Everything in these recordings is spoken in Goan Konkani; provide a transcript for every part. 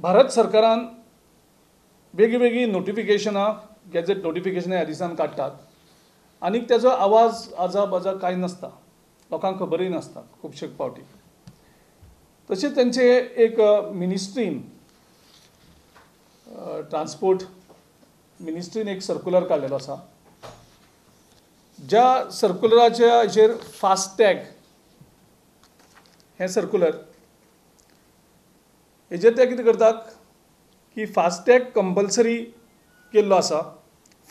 भारत सरकारान वेगळीं वेगळीं नोटिफिकेशनां, गॅझेट नोटिफिकेशनां ह्या दिसान काडटात आनी तेजो आवाज आजा बाजा कांय नासता, लोकांक खबरूय नासता खुबशे फावटी. तशेंच तेंचे एक मिनिस्ट्रीन, ट्रान्सपोर्ट मिनिस्ट्रीन एक सर्कुलर काडलेलो आसा, ज्या सर्कुलराच्या हेजेर फास्टॅग हें सर्कुलर, हेजेर ते कितें करतात की फास्टॅग कंपल्सरी केल्लो आसा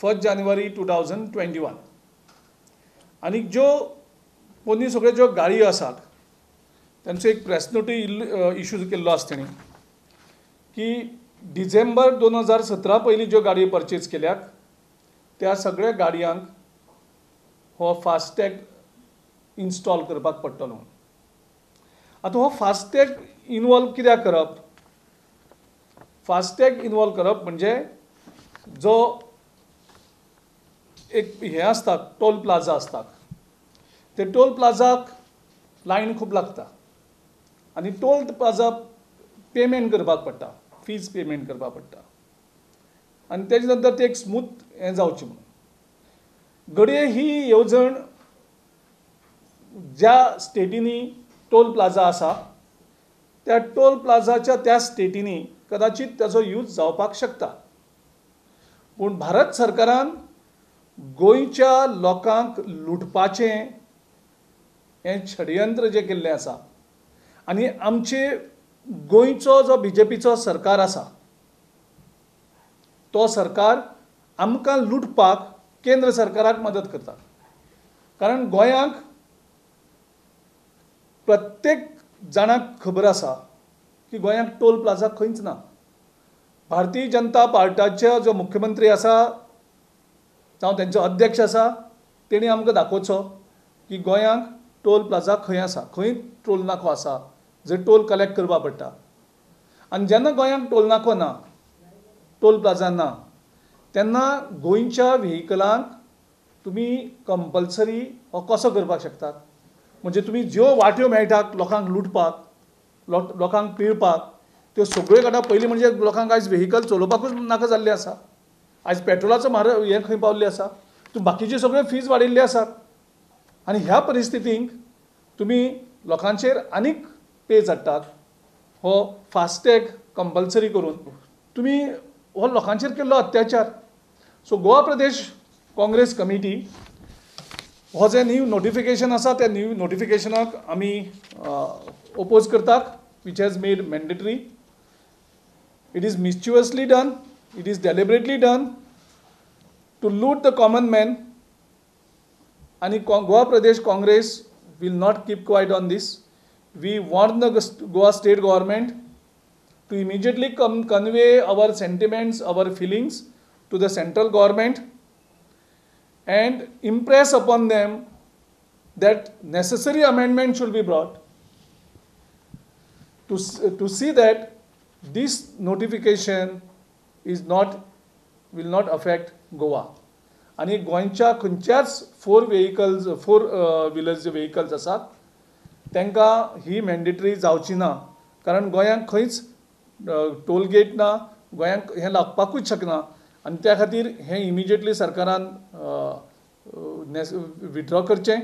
1 January 2021. आनी ज्यो पोन्नी सगळ्यो ज्यो गाडयो आसात तांचो एक प्रेस नोटूय इशू केल्लो आसा तेणी की डिसेंबर 2017 पयलीं ज्यो गाडयो परचेज केल्यात त्या सगळ्या गाडयांक हो फास्टॅग इन्स्टॉल करपाक पडटलो म्हणून. आतां हो फास्टॅग इनवॉल्व कित्याक करप? फास्टॅग इनवॉल्व करप म्हणजे जो एक हें आसता, टोल प्लाजा आसता, ते टोल प्लाजाक लायन खूब लागता आनी टोल प्लाजा पेमेंट करपाक पडटा, फीज पेमेंट करपाक पडटा आनी तेजे नंतर ते एक स्मूथ हें जावचें म्हणून. घडये ही येवजण ज्या स्टेटींनी टोल प्लाजा आसा त्या टोल प्लाजाच्या त्या स्टेटींनी कदाचीत ताचो यूज जावपाक शकता, पूण भारत सरकारान गोंयच्या लोकांक लुटपाचें हें षडयंत्र जें केल्लें आसा आनी आमचे गोंयचो जो बीजेपीचो सरकार आसा तो सरकार आमकां लुटपाक केंद्र सरकाराक मदत करता. कारण गोंयांक प्रत्येक जाणाक खबर आसा की गोंयांक टोल प्लाजा खंयच ना. भारतीय जनता पार्टाचे जो मुख्यमंत्री आसा जावं तेंचो अध्यक्ष आसा तेणी आमकां दाखोवचो की गोंयांक टोल प्लाजा खंय आसा, खंय टोल नाको आसा जंय टोल कलेक्ट करपा पडटा. आनी जेन्ना गोंयांक टोल नाको ना, टोल प्लाजा ना, तेन्ना गोंयच्या व्हेकलांक तुमी कंपल्सरी हो कसो करपाक शकतात? म्हणजे तुमी ज्यो वाट्यो मेळटात लोकांक लुटपाक, लोकांक पिळपाक, त्यो सगळ्यो काडटा. पयलीं म्हणजे लोकांक आयज व्हेकल चलोवपाकूच नाका जाल्लें आसा. आयज पेट्रोलाचो म्हारग हें खंय पावल्लें आसा, तूं बाकीच्यो सगळ्यो फीज वाडयल्ल्यो आसात आनी ह्या परिस्थितींत तुमी लोकांचेर आनीक पेज हाडटात. हो फास्टॅग कंपल्सरी करून तुमी हो लोकांचेर केल्लो अत्याचार. सो गोवा प्रदेश काँग्रेस कमिटी हो जें न्यू नोटिफिकेशन आसा त्या न्यू नोटिफिकेशनाक आमी ओपोज करतात, which has made mandatory. It is mischievously done, it is deliberately done to loot the common man. आनी Goa Pradesh Congress will not keep quiet on this. We want the Goa state government to immediately come convey our sentiments, our feelings to the central government and impress upon them that necessary amendment should be brought to see that this notification is not will not affect Goa. आनी गोंयच्या खंयच्याच फोर व्हिलर्स जे व्हेकल्स आसात तांकां ही मॅन्डेटरी जावची ना, कारण गोंयांत खंयच टोलगेट ना, गोंयांक हें लागपाकूच शकना आनी त्या खातीर हें इमिजिएटली सरकारान विथड्रॉ करचें.